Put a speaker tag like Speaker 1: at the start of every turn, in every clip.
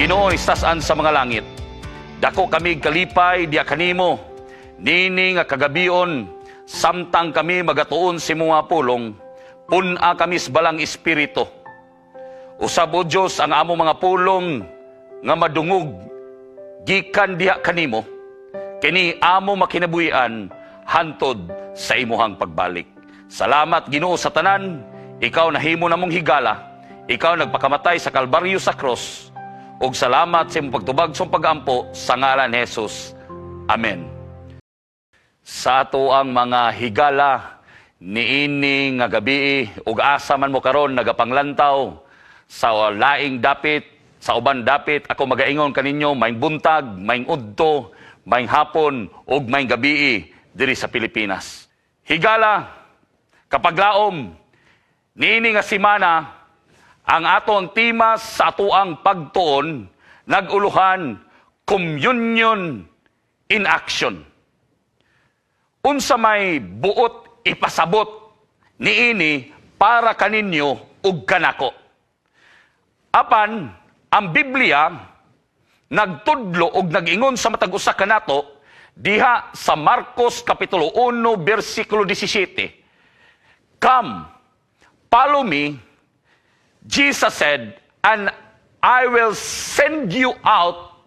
Speaker 1: Ginoo istas-an sa mga langit. Dako kami kalipay diha kanimo nini nga kagabion samtang kami magatuon sa imong mga pulong. Pun-a kami sa Balaang Espiritu. Usab, O Dios, ang among mga pulong nga madungog gikan diha kanimo, kini amo makinabuhian hantod sa imuhang pagbalik. Salamat, Ginoo, sa tanan. Ikaw nahimo namong higala. Ikaw nagpakamatay sa Kalbaryo, sa cross. Ug salamat sa imong pagtubag sa pag-ampo sa ngalan ni Jesus. Amen. Sa ato ang mga higala niini nga gabi, ug asa man mo karon nagapanglantaw sa laing dapit, sa uban dapit, ako magaingon kaninyo, maayong buntag, maayong udto, maayong hapon ug maayong gabi diri sa Pilipinas. Higala, kapaglaom, niini nga semana ang ato ang tema sa atoang pagtuon nag-uluhan "Communion in Action." Unsa may buot ipasabot niini para kaninyo ug kanako? Apan ang Biblia nagtudlo og nag-ingon sa matag usa kanato diha sa Marcos kapitulo 1 bersikulo 17. "Come, follow me," Jesus said, "and I will send you out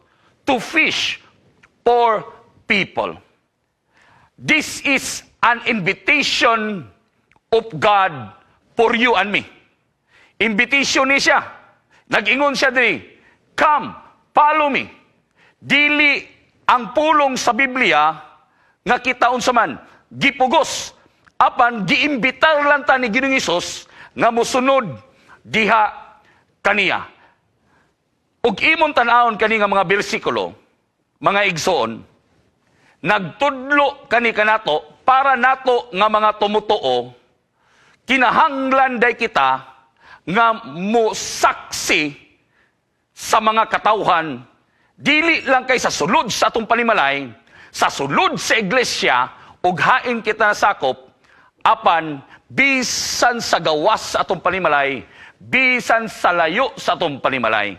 Speaker 1: to fish for people." This is an invitation of God for you and me. Invitation ni siya. Nag-ingon siya diri, "Come, follow me." Dili ang pulong sa Biblia nga kita unsa man, gipugos. Apan giimbitar lang ta ni Ginoong Hesus nga mosunod diha kaniya. Ug imong tan-awon kani nga mga bersikulo, mga igsoon, nagtudlo kani kanato para nato nga mga tumutuo, kinahanglan day kita nga mosaksi sa mga katawhan, dili lang kay sa sulod sa atong panimalay, sa sulod sa iglesia ug hain kita nasakop, apan bisan sa gawas sa atong panimalay, bisan sa layo sa atong panimalay.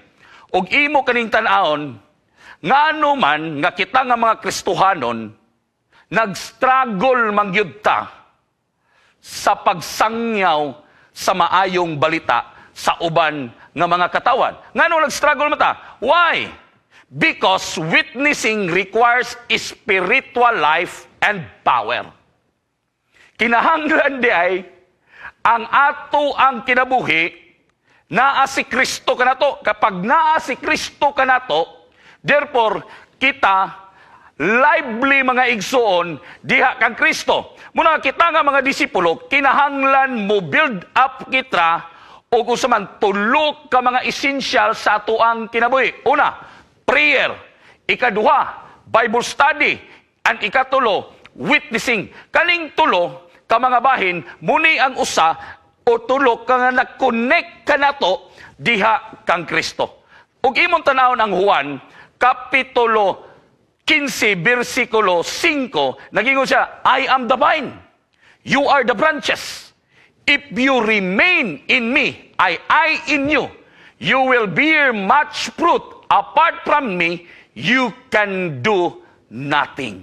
Speaker 1: Ug imo kaning tan-awon, ngano man nga kita nga mga Kristohanon nag-struggle man gyud ta sa pagsangyaw sa maayong balita sa uban nga mga katawan? Ngano nag-struggle man ta? Why? Because witnessing requires spiritual life and power. Kinahanglan di ay ang ato ang kinabuhi naa si Kristo kanato. Kapag naa si Kristo kanato, therefore kita lively, mga igsoon, diha kang Kristo. Muna kita nga mga disipulo, kinahanglan mo build up kita og unsa man tulo ka mga essential sa atoang kinabuhi. Una, prayer. Ikaduha, Bible study. Ang ikatulo, witnessing. Kaning tulo ka mga bahin, muni ang usa o tulo ka nga nag-connect kanato diha kang Kristo. Ug imong tanawon ang Juan kapitulo 15 bersikulo 5, nagingon siya, "I am the vine, you are the branches. If you remain in me, I in you, you will bear much fruit. Apart from me, you can do nothing."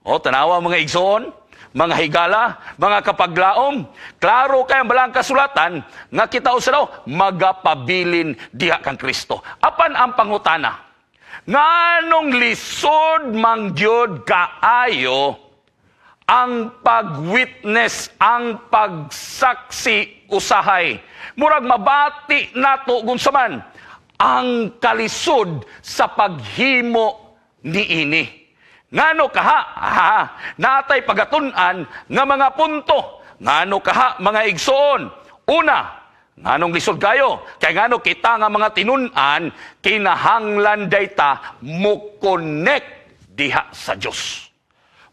Speaker 1: O, tanawa, mga igsoon, mga higala, mga kapaglaom, klaro kay ang Balaang Kasulatan nga kita usa daw magapabilin diha kang Kristo. Apan ang pangutana, nganong lisod man gyud kaayo ang pag-witness, ang pagsaksi usahay? Murag mabati nato kung man ang kalisod sa paghimo niini. Ngano kaha? Ha, natay pagatun-an nga mga punto. Ngano kaha, mga igsoon? Una, nganong lisod kayo? Kay ngano kita nga mga tinun-an kinahanglan dayta mo connect diha sa Dios.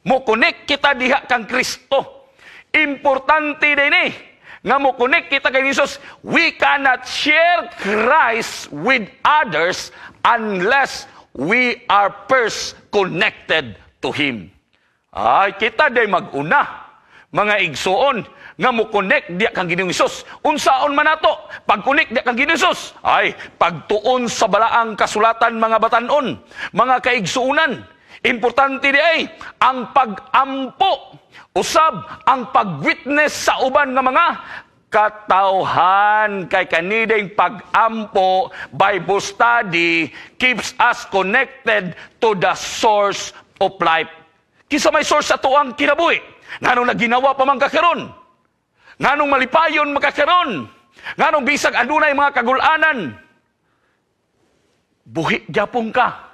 Speaker 1: Mo connect kita diha kang Kristo. Importante din eh nga mo connect kita kay Jesus. We cannot share Christ with others unless we are first connected to Him. Ay, kita day mag-una. mga igsuon, nga mo-connect diya kang Ginoong Hesus. Unsaon man nato pag-connect diya kang Ginoong Hesus? Ay, pagtuon sa balaang kasulatan, mga batanon, mga kaigsuonan. Importante di ay ang pag-ampo, usab ang pag-witness sa uban nga mga katawhan, kay kanideng pag-ampo, Bible study keeps us connected to the source of life. Kinsa may source sa atuang kinabuhi? Nganong naginawa pa man kakaron? Nganong malipayon makakaron? Nganong bisag adunay mga kagulanan, buhi gyapon ka?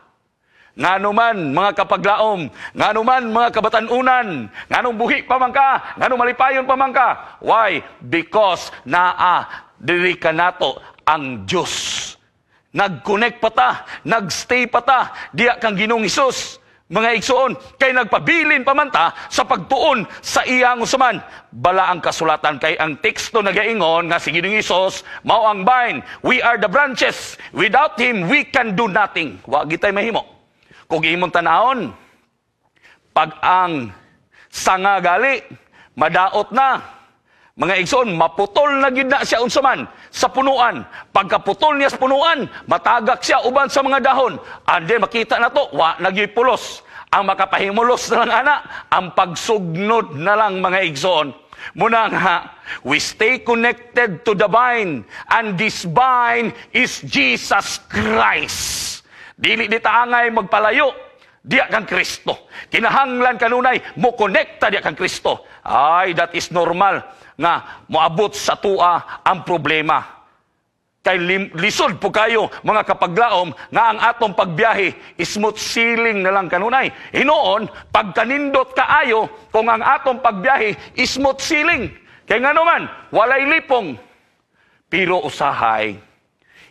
Speaker 1: Ngano man, mga kapaglaom, ngano man, mga kabatanunan, nganong buhi pa man ka, nganong malipayon pa man ka? Why? Because naa diri kanato ang Dios. Nag-connect pa ta, nag-stay pa ta diya kang Ginoong Hesus, mga igsuon, kay nagpabilin pa man ta sa pagtuon sa iyang usaman balaang kasulatan, kay ang teksto nagaingon nga si Ginoong Hesus mao ang vine, we are the branches. Without Him, we can do nothing. Wa gitay mahimo. Kung imong tanawon, pag ang sanga gali madaot na, mga igsoon, maputol na gid na siya unsa man sa punuan. Pagkaputol niya sa punuan, matagak siya uban sa mga dahon. And then makita na to, wa na gyud pulos. Ang makapahimulos na lang ana, ang pagsugnod na lang, mga igsoon. Muna nga, we stay connected to the vine, and this vine is Jesus Christ. Dili di taangay magpalayo diya kang Kristo. Kinahanglan kanunay mo konekta diya kang Kristo. Ay, that is normal nga moabot sa tua ang problema. Kay lisod po kayo, mga kapaglaom, nga ang atong pagbiyahe smooth sailing na lang kanunay. Hinoon, pagkanindot kaayo kung ang atong pagbiyahe smooth sailing. Kay nga naman, walay lipong. Pero usahay,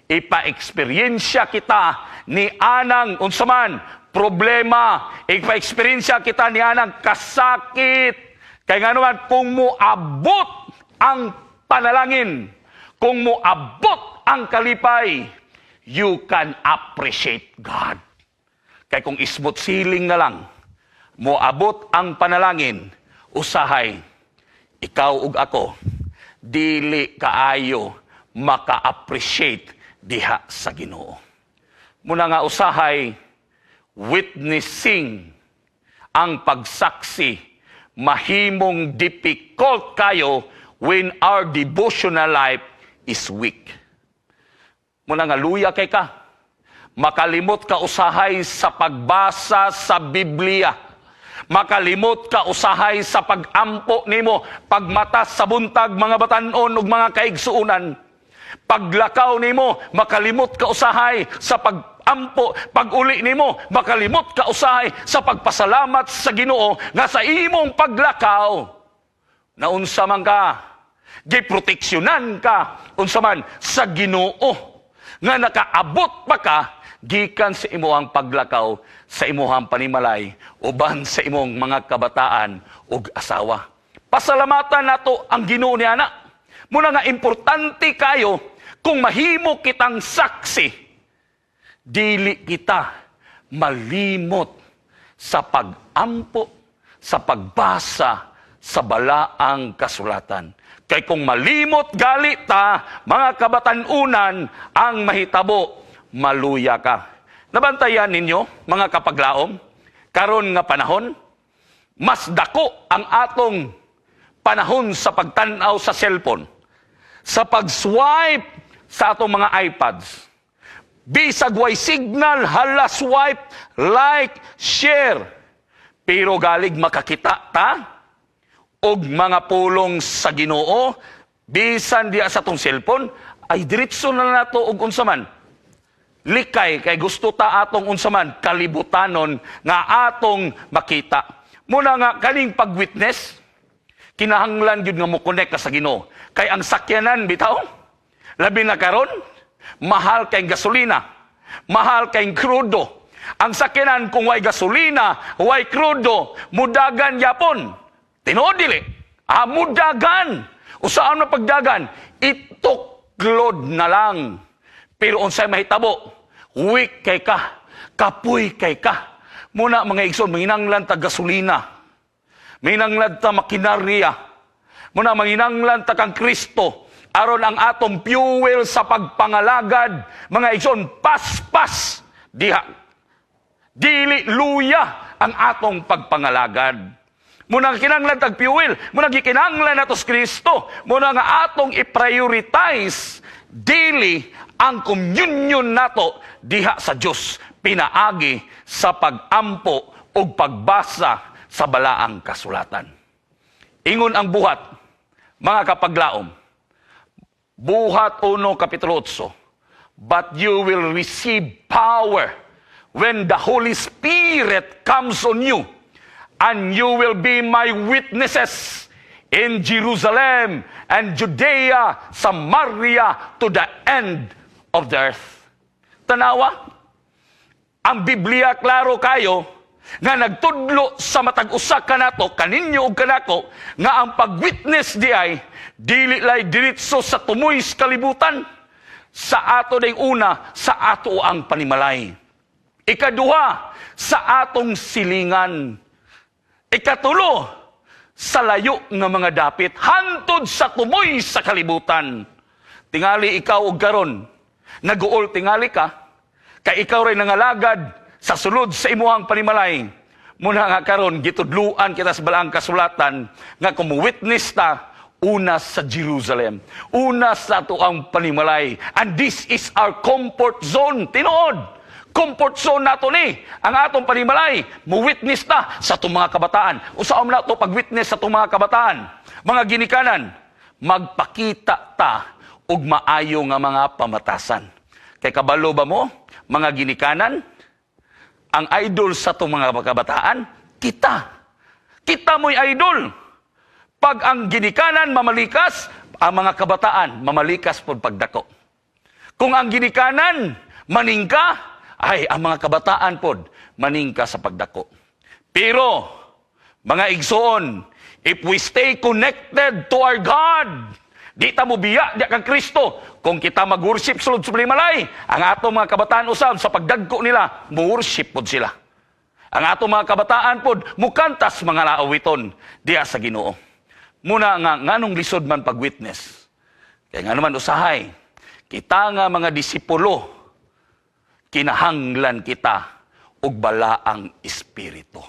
Speaker 1: ipa-eksperyensya kita ni anang unsaman problema, ipa-eksperyensya kita ni anang kasakit. Kay nga naman, kung moabot ang panalangin, kung moabot ang kalipay, you can appreciate God. Kay kung smooth sailing na lang, moabot ang panalangin, usahay, ikaw ug ako, dili kaayo maka-appreciate diha sa Ginoo. Muna nga usahay, witnessing, ang pagsaksi, mahimong difficult kayo when our devotional life is weak. Muna nga luya kay ka. Makalimot ka usahay sa pagbasa sa Biblia. Makalimot ka usahay sa pagampo nimo, pagmata sa buntag, mga batanon ug mga kaigsuonan. Paglakaw nimo, makalimot ka usahay sa pagampo. Pag-uli nimo, makalimot ka usahay sa pagpasalamat sa Ginoo nga sa imong paglakaw naunsa man ka, giproteksyonan ka unsa man sa Ginoo nga nakaabot pa ka gikan sa imong paglakaw, sa imong panimalay, uban sa imong mga kabataan ug asawa. Pasalamatan nato ang Ginoo ni ana. Muna nga importante kayo kung mahimo kitang saksi, dili kita malimot sa pagampo, sa pagbasa sa balaang kasulatan. Kay kung malimot gali ta, mga kabatanunan, ang mahitabo, maluya ka. Nabantayan ninyo, mga kapaglaom, karon nga panahon, mas dako ang atong panahon sa pagtanaw sa cellphone, sa pag-swipe sa atong mga iPads. Bisag way signal, hala, swipe, like, share. Pero galig makakita ta og mga pulong sa Ginoo bisan diya sa atong cellphone, ay diretso na nato og unsa man likay, kay gusto ta atong unsa man kalibutanon nga atong makita. Muna nga kaning pag-witness, kinahanglan gyud nga mo-connect ka sa Ginoo. Kay ang sakyanan bitaw, labi na karon, mahal kay gasolina, mahal kay krudo. Ang sakyanan kung way gasolina, way krudo, mudagan yapon. Tinuod dili? Ah, mudagan. Usaan na pagdagan? Ituklod na lang. Pero unsay mahitabo? Weak kay ka. Kapoy kay ka. Muna, mga igsoon, manginanglan tag gasolina. Manginahanglan ta makinarya. Muna manginahanglan ta kang Kristo aron ang atong fuel sa pagpangalagad, mga igsoon, paspas diha. Dili luya ang atong pagpangalagad. Muna kinahanglan tag fuel, muna gikinahanglan nato si Kristo, muna nga atong i-prioritize daily ang communion nato diha sa Dios pinaagi sa pagampo ug pagbasa sa Balaang Kasulatan. Ingon ang Buhat, mga kapaglaom, Buhat 1, Kapitulo 8, "But you will receive power when the Holy Spirit comes on you, and you will be my witnesses in Jerusalem and Judea, Samaria, to the end of the earth." Tanawa, ang Biblia klaro kayo nga nagtudlo sa matag usa kanato, kaninyo ug kanako, nga ang pag-witness di ay dili lay diretso sa tumoy sa kalibutan. Sa ato day una, sa ato ang panimalay. Ikaduha, sa atong silingan. Ikatulo, sa layo nga mga dapit, hantod sa tumoy sa kalibutan. Tingali ikaw og karon, naguol tingali ka, kay ikaw ray nangalagad sa sulod sa imuhang panimalay. Muna nga karon gitudluan kita sa Balaang Kasulatan nga kung witness ta, una sa Jerusalem, una sa atoang panimalay. And this is our comfort zone. Tinuod. Comfort zone nato ni ang atong panimalay. Mo-witness ta sa atong mga kabataan. Usaon na to pag-witness sa atong mga kabataan? Mga ginikanan, magpakita ta og maayo nga mga pamatasan. Kay kabalo ba mo, mga ginikanan, ang idol sa atong mga kabataan, kita. Kita mo'y idol. Pag ang ginikanan mamalikas, ang mga kabataan mamalikas pod pagdako. Kung ang ginikanan maningka, ay ang mga kabataan pod maningka sa pagdako. Pero, mga igsoon, if we stay connected to our God, di ta mo biya diha kang Kristo. Kung kita mag-worship sulod sa panimalay, ang atong mga kabataan usab sa pagdagko nila, mo-worship pod sila. Ang atong mga kabataan pod mukantas mga laawiton diha sa Ginoo. Muna nga nganong lisod man pag-witness? Kaya nga naman usahay, kita nga mga disipulo, kinahanglan kita og Balaang Espiritu.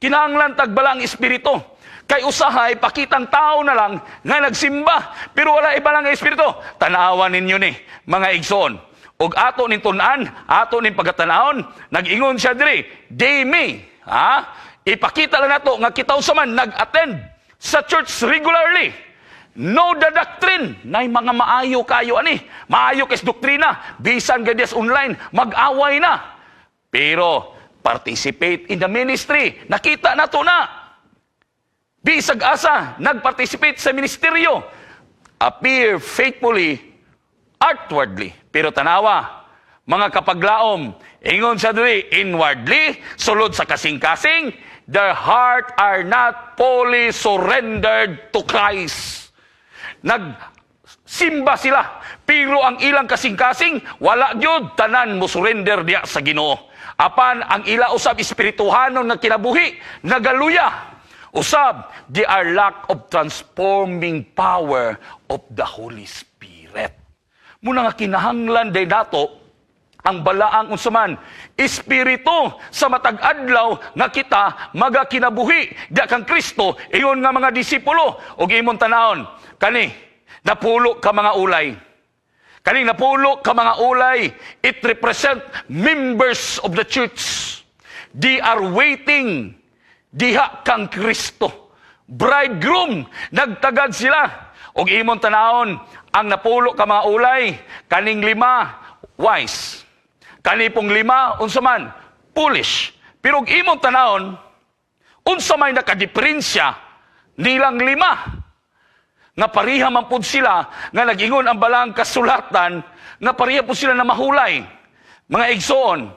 Speaker 1: Kinahanglan tag Balaang Espiritu. Kay usahay, pakitang tao na lang nga nagsimba, pero wala Balaang Espiritu. Tanawan ninyo ni, mga igsoon. Og ato ning tun-an, ato ning pagatanawon, nag-ingon siya diri, "They may." Ha? Ipakita lang nato nga kita unsa man nag-attend sa church regularly. Know the doctrine. Nay mga maayo kayo ani. Maayo kay doktrina. Bisan gadias online, mag-away na. Pero participate in the ministry. Nakita na to na. Bisag asa, nag-participate sa ministeryo. Appear faithfully outwardly. Pero tanawa, mga kapaglaom, ingon sa diri, inwardly, sulod sa kasing-kasing, their heart are not fully surrendered to Christ. Nagsimba sila, pero ang ilang kasing-kasing, wala gyud tanan mo surrender diya sa Ginoo. Apan ang ila usab espirituhanon nga kinabuhi, nagaluya. Usab, they are lack of transforming power of the Holy Spirit. Muna nga kinahanglan day nato ang Balaang unsaman Espiritu sa matag adlaw nga kita magakinabuhi diha kang Kristo ingon nga mga disipulo. Ug imong tanawon kani napulo ka mga ulay, kani napulo ka mga ulay, it represent members of the church. They are waiting diha kang Kristo bridegroom. Nagtagad sila. Ug imong tanawon ang napulo ka mga ulay, kaning lima wise, kani pong lima unsa man? Foolish. Pero ug imong tanawon, unsa may nakadiferensya nilang lima nga pareha man pud sila nga nag-ingon ang Balaang Kasulatan nga pareha pud sila na mahulay, mga igsoon?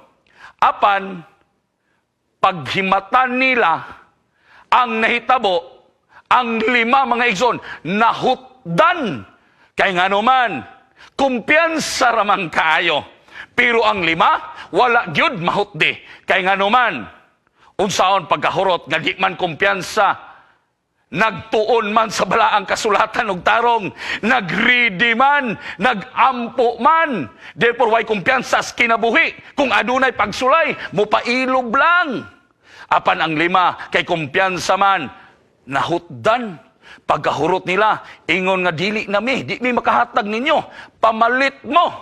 Speaker 1: Apan paghimatan nila, ang nahitabo, ang lima, mga igsoon, nahutdan. Kay ngano man, kumpiyansa ramang kaayo. Pero ang lima, wala gyud mahutdi. Kay ngano man, Unsaon pagkahurot nga di man kumpiyansa, nagtuon man sa balaang kasulatan og tarong, nagready man, nagampo man. Therefore, way kumpiyansa sa kinabuhi. Kung adunay pagsulay, mupailob lang. Apan ang lima, kay kumpiyansa man, nahutdan. Pagkahurot nila, ingon nga dili na mi, di mi makahatag ninyo. Pamalit mo,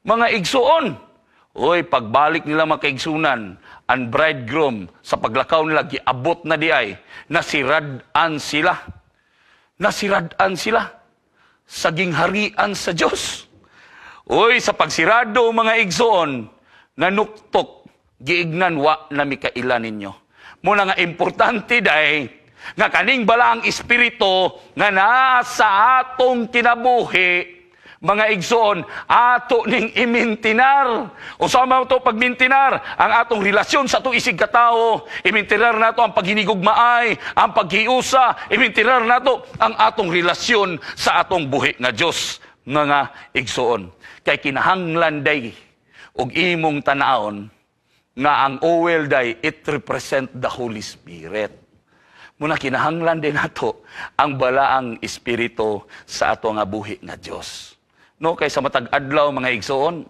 Speaker 1: mga igsuon. Uy, pagbalik nila, mga kaigsunan, ang bridegroom sa paglakaw nila, giabot na di ay, nasirad-an sila. Nasirad-an sila sa gingharian sa Diyos. Uy, sa pagsirado, mga igsuon, nanuktok, giignan, "Wa na mi kaila ninyo." Muna nga importante day, nga kaning balaang espiritu nga naa sa atong kinabuhi, mga igsoon, ato ning imintinar. Unsa man to pagmintinar? Ang atong relasyon sa atong isig katawo, imintinar nato ang paghinigugmaay, ang paghiusa, imintinar nato ang atong relasyon sa atong buhi nga Dios, mga igsoon. Kay kinahanglan day og imong tanawon nga ang oil day, it represent the Holy Spirit. Muna kinahanglan din nato ang balaang espiritu sa ato nga buhi nga Dios. No, kay sa matag adlaw, mga igsoon,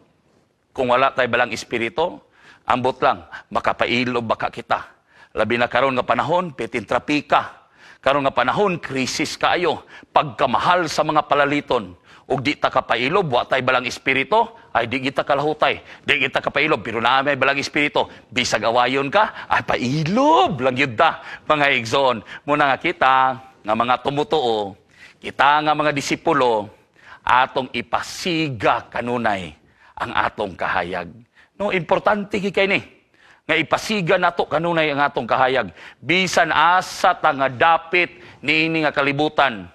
Speaker 1: kung wala tay balang espiritu, ambot lang makapailob baka kita. Labi na karon nga panahon, pitin trapika. Karon nga panahon, krisis kaayo, pagkamahal sa mga palaliton. Ug di ta kapailob, wa tay balang espiritu, ay di kita kalahutay. Di kita kapailob, pero naa may balang espiritu. Bisag awayon ka, ay pailob lang yun ta, mga igsoon. Muna nga kita, nga mga tumutuo, kita nga mga disipulo, atong ipasiga kanunay ang atong kahayag. No, importante kay ni nga ipasiga nato kanunay ang atong kahayag. Bisan asa ta nga dapit niini nga kalibutan,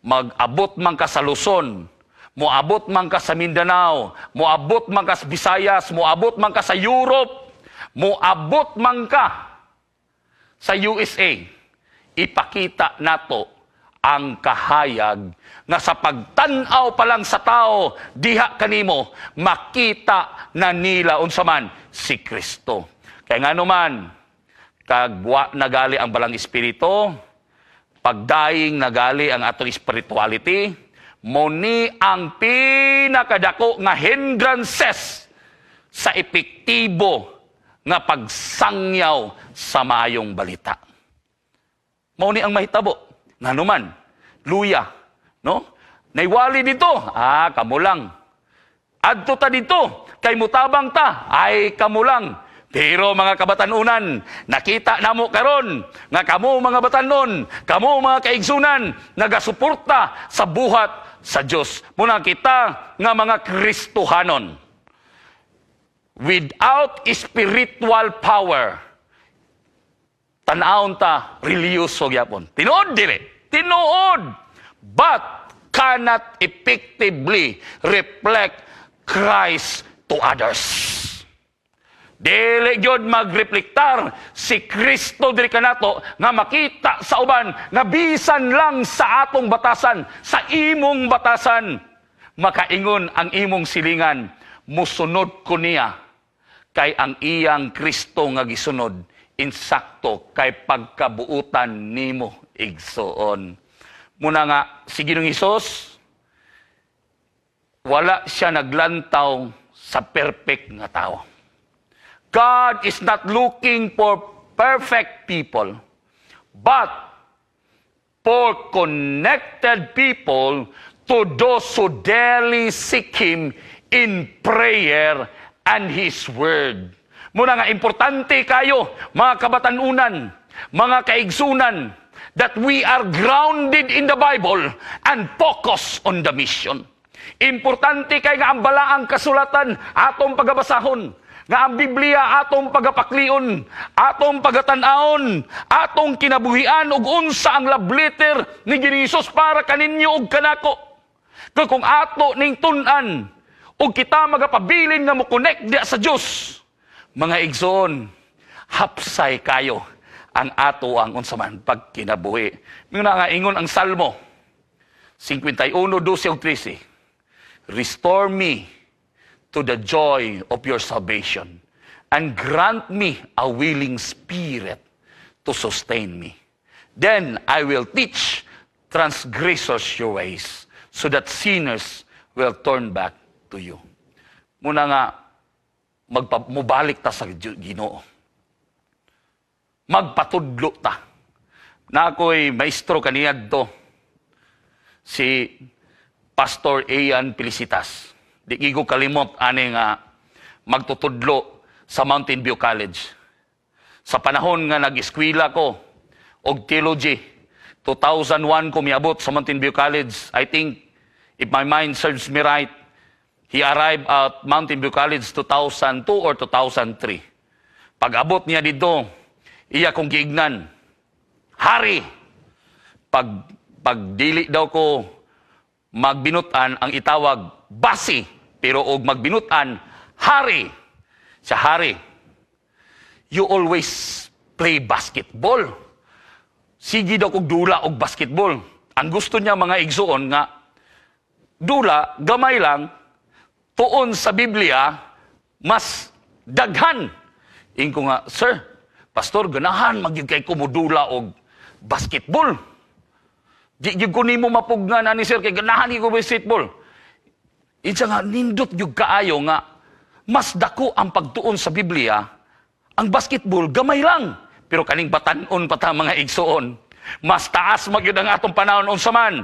Speaker 1: mag-abot man ka sa Luzon, moabot man ka sa Mindanao, moabot man ka sa Visayas, moabot man ka sa Europe, moabot man ka sa USA, ipakita nato ang kahayag nga sa pagtan-aw pa lang sa tao diha kanimo, makita na nila unsa man si Kristo. Kay ngano man, kag wa nagali ang balang espiritu, pagdaing nagali ang atong spirituality, mo ni ang pinakadako nga hindrances sa epektibo nga pagsangyaw sa maayong balita. Mao ni ang mahitabo. Ngano man, luya, no? Naiwali dito, ah, kamo lang. Adto ta dito, kay mutabang ta, ay kamo lang. Pero mga kabatanunan, nakita namo karon nga kamo mga batanon, kamo mga kaigsunan, nagasuporta sa buhat sa Dios. Muna kita nga mga Kristohanon, without spiritual power, tan-awon ta relihiyoso gyapon. Tinuod dili. Tinuod. But cannot effectively reflect Christ to others. Dili gyud magreflektar si Kristo diri kanato nga makita sa uban nga bisan lang sa atong batasan, sa imong batasan, makaingon ang imong silingan, "Musunod ko niya kay ang iyang Kristo nga gisunod insakto kay pagkabuutan nimo, igsoon." Muna nga si Ginoong Hesus, wala siya naglantaw sa perfect nga tao. God is not looking for perfect people, but for connected people to those who daily seek Him in prayer and His Word. Muna nga importante kayo, mga kabatanunan, mga kaigsunan, that we are grounded in the Bible and focus on the mission. Importante kay nga ang balaang kasulatan atong pagabasahon, nga ang Biblia atong pagapaklion, atong pagatan-awon, atong kinabuhian ug unsa ang love letter ni Ginoong Hesus para kaninyo ug kanako. Kay kung ato ning tun-an ug kita magapabilin nga mo-connect diya sa Dios, mga igsoon, hapsay kayo ang ato ang unsa man pagkinabuhi. Muna nga ingon ang Salmo 51:12 ug 13, "Restore me to the joy of your salvation and grant me a willing spirit to sustain me. Then I will teach transgressors your ways, so that sinners will turn back to you." Muna nga, mubalik ta sa Ginoo. Magpatudlo ta. Na ako'y maestro kaniadto, si Pastor Ian Felicitas. Di ko kalimot ani nga magtutudlo sa Mountain View College. Sa panahon nga nag-eskwela ko og theology, 2001 ko miabot sa Mountain View College. I think, if my mind serves me right, he arrived at Mountain View College 2002 or 2003. Pag-abot niya dito, iya kong giignan, "Hari, pag dili daw ko magbinutan, ang itawag, basi, pero og magbinutan, hari." Siya, "Hari, you always play basketball." Sige daw kog dula og basketball. Ang gusto niya, mga igsuon, nga dula, gamay lang, tuon sa Biblia, mas daghan. Ingon ko nga, "Sir, pastor, ganahan magyud kay ko modula og basketball. Di gyud ko nimo mapugnan ani, sir, kay ganahan ko basketball." Insa nga nindot gyud kaayo nga mas dako ang pagtuon sa Biblia, ang basketball gamay lang. Pero kaning batan-on pa ta, mga igsuon, mas taas magyud ang atong panahon unsa man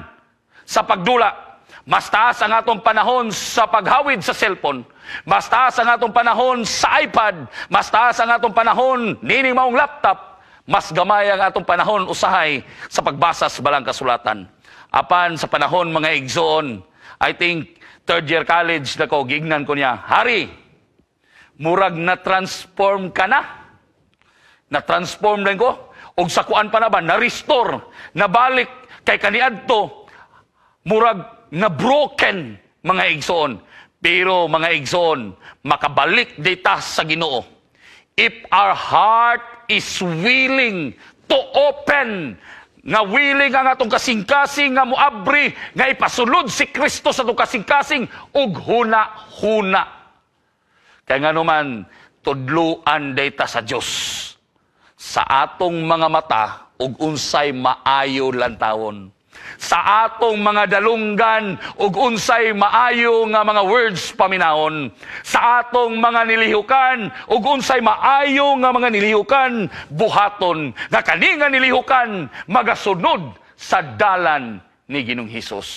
Speaker 1: sa pagdula. Mas taas ang atong panahon sa paghawid sa cellphone. Mas taas ang atong panahon sa iPad. Mas taas ang atong panahon nining maong laptop. Mas gamay ang atong panahon usahay sa pagbasa sa balang kasulatan. Apan sa panahon, mga igsoon, I think third year college na ko, giingnan ko niya, "Hari, murag na-transform ka na." Na-transform din ko. Og sa kuan pa na ba, na-restore, nabalik kay kaniadto, murag na broken, mga igsoon. Pero mga igsoon, makabalik dita sa Ginoo. If our heart is willing to open, nga willing ang atong kasing-kasing nga muabri, nga ipasulod si Kristo sa atong kasing-kasing ug huna-huna. Kaya nga naman, tudluan data sa Dios sa atong mga mata ug unsay maayo lantawon. Sa atong mga dalunggan ug unsay maayo nga mga words paminawon. Sa atong mga nilihukan ug unsay maayo nga mga nilihukan buhaton nga kani nga nilihukan magasunod sa dalan ni Ginoong Hesus.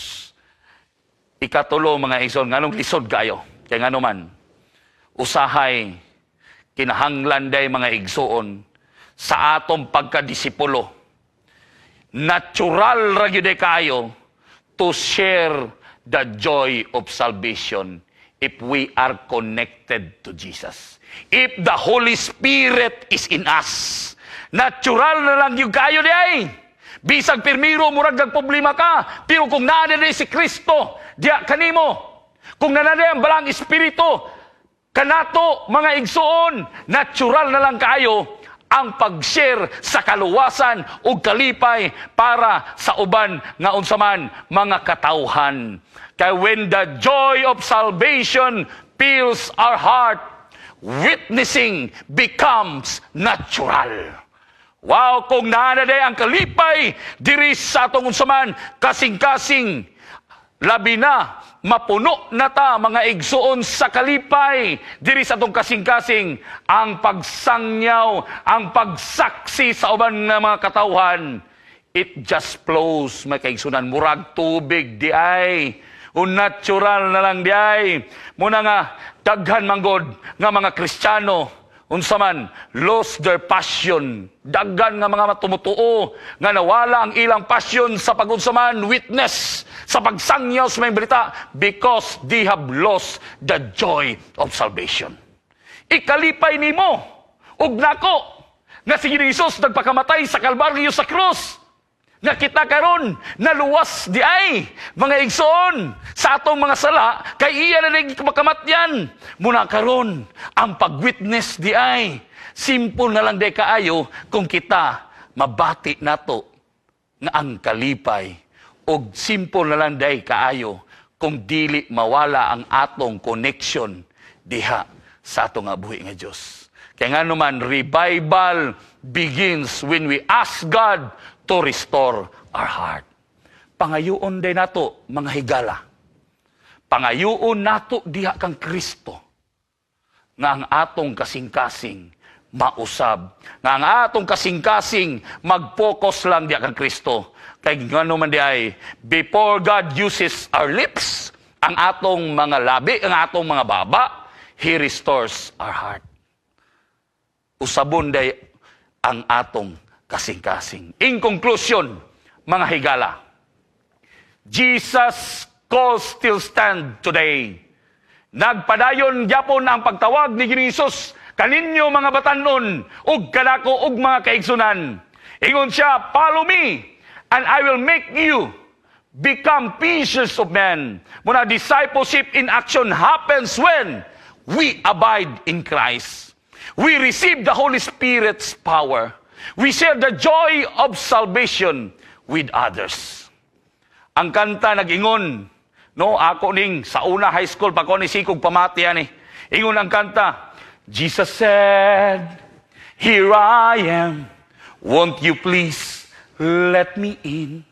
Speaker 1: Ikatulo, mga igsoon, nganong lisod kayo? Kaya ngano man, usahay kinahanglan day, mga igsoon, sa atong pagkadisipulo. Natural ra gyud kayo to share the joy of salvation if we are connected to Jesus. If the Holy Spirit is in us. Natural na lang gyud kayo di ay. Bisag pirmiro murag problema ka, pero kung naa na si Kristo diya kanimo, kung naa na ang balang Espiritu kanato, mga igsoon, natural na lang kayo ang pag-share sa kaluwasan ug kalipay para sa uban nga unsa man mga katawhan. Kay when the joy of salvation fills our heart, witnessing becomes natural. Wow, kung naa na ang kalipay diri sa atong unsa man kasing-kasing, labi na mapuno na ta, mga igsuon, sa kalipay diri sa atong kasing-kasing, ang pagsangyaw, ang pagsaksi sa uban nga mga katawhan, it just flows, mga kaigsunan, murag tubig di ay. O natural na lang di ay. Muna nga daghan manggod nga mga Kristiyano unsa man lost their passion. Daghan nga mga tumutuo nga nawala ang ilang passion sa pagunsa man witness, sa pagsangyaw sa may balita, because they have lost the joy of salvation. Ikalipay nimo ug nako nga si Jesus nagpakamatay sa Kalbaryo, sa krus, nga kita karon naluwas di ay, mga igsoon, sa atong mga sala kay iya na makamatyan. Muna karon ang pagwitness di ay simple na lang di kaayo kung kita mabati nato nga ang kalipay, og simple na lang day kaayo kung dili mawala ang atong connection diha sa atong nga buhi nga Dios. Kaya nga naman, revival begins when we ask God to restore our heart. Pangayuon din nato, mga higala. Pangayuon nato diha kang Kristo nga ang atong kasing-kasing mausab. Nga ang atong kasing-kasing mag-focus lang diha kang Kristo. Kay ngano man di ay, before God uses our lips, ang atong mga labi, ang atong mga baba, He restores our heart. Usabon day ang atong kasing-kasing. In conclusion, mga higala, Jesus' call still stand today. Nagpadayon gyapon ang pagtawag ni Ginoong Hesus kaninyo, mga batanon, ug kanako ug mga kaigsunan. Ingon siya, "Follow me and I will make you become fishers of men." Muna discipleship in action happens when we abide in Christ. We receive the Holy Spirit's power. We share the joy of salvation with others. Ang kanta nag-ingon, no, ako ning sa una high school pa ko ni sikog pamati ani. Ingon ang kanta, "Jesus said, 'Here I am. Won't you please let me in?'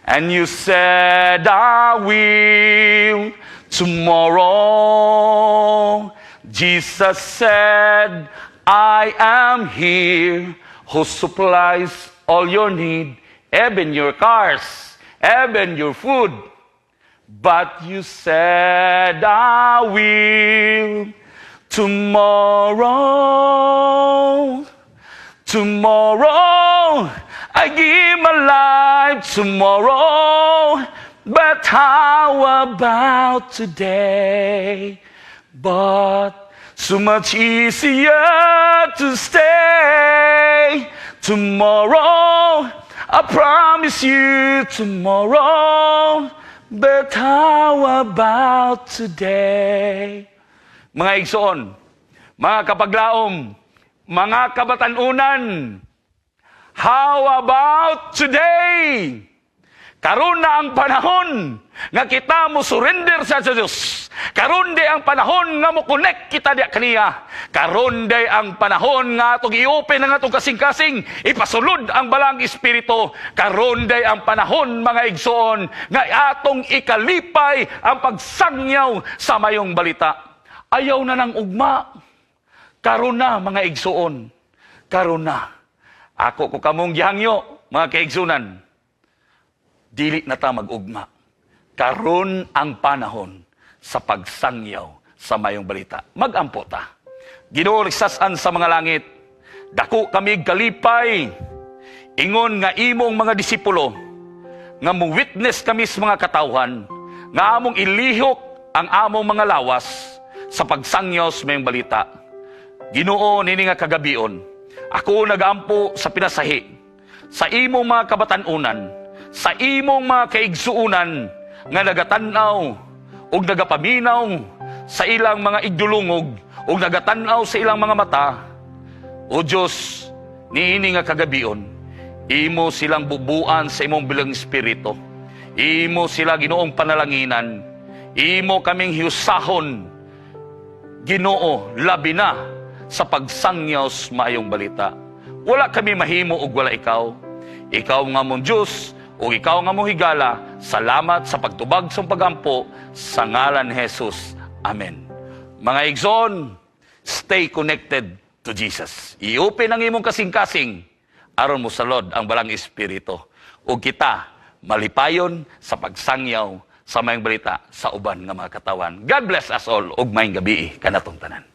Speaker 1: And you said, 'I will tomorrow.' Jesus said, 'I am here who supplies all your need, even your cars, even your food.' But you said, 'I will tomorrow.' Tomorrow, I give my life tomorrow. But how about today? But so much easier to stay. Tomorrow, I promise you tomorrow. But how about today?" Mga igsoon, mga kapaglaom, mga kabatanunan, how about today? Karon na ang panahon nga kita mo surrender sa Diyos. Karon di ang panahon nga mo connect kita diya kaniya. Karon di ang panahon nga atong i-open ang atong kasing-kasing, ipasulod ang Balaang Espiritu. Karon di ang panahon, mga igsoon, nga atong ikalipay ang pagsangyaw sa mayong balita. Ayaw na ng ugma. Karon na, mga igsoon. Karon na. Ako ko kamong gihangyo, mga kaigsunan, dili na ta mag-ugma. Karon ang panahon sa pagsangyaw sa mayong balita. Magampo ta. Ginoo sas-an sa mga langit, dako kami kalipay ingon nga imong mga disipulo nga mo witness kami sa mga katawhan nga among ilihok ang among mga lawas sa pagsangyaw sa mayong balita. Ginoo, nini nga kagabion, ako nagaampo sa pinasahi sa imong mga kabatanunan, sa imong mga kaigsuunan nga nagatan-aw ug nagapaminaw sa ilang mga igdulungog ug nagatan-aw sa ilang mga mata. O Diyos, niini nga kagabion, imo silang bubuan sa imong Balaang Espiritu. Imo sila, Ginoong, panalanginan. Imo kaming hiusahon, Ginoo, labi na sa pagsangyaw sa maayong balita. Wala kami mahimo og wala ikaw. Ikaw nga mong Diyos o ikaw nga mong higala, salamat sa pagtubag sa pagampo sa ngalan ni Jesus. Amen. Mga igsoon, stay connected to Jesus. I-open ang imong kasing-kasing aron mo salod ang Balaang Espiritu. O kita malipayon sa pagsangyaw sa mayong balita sa uban nga mga katawan. God bless us all ug maayong gabii kanatong tanan.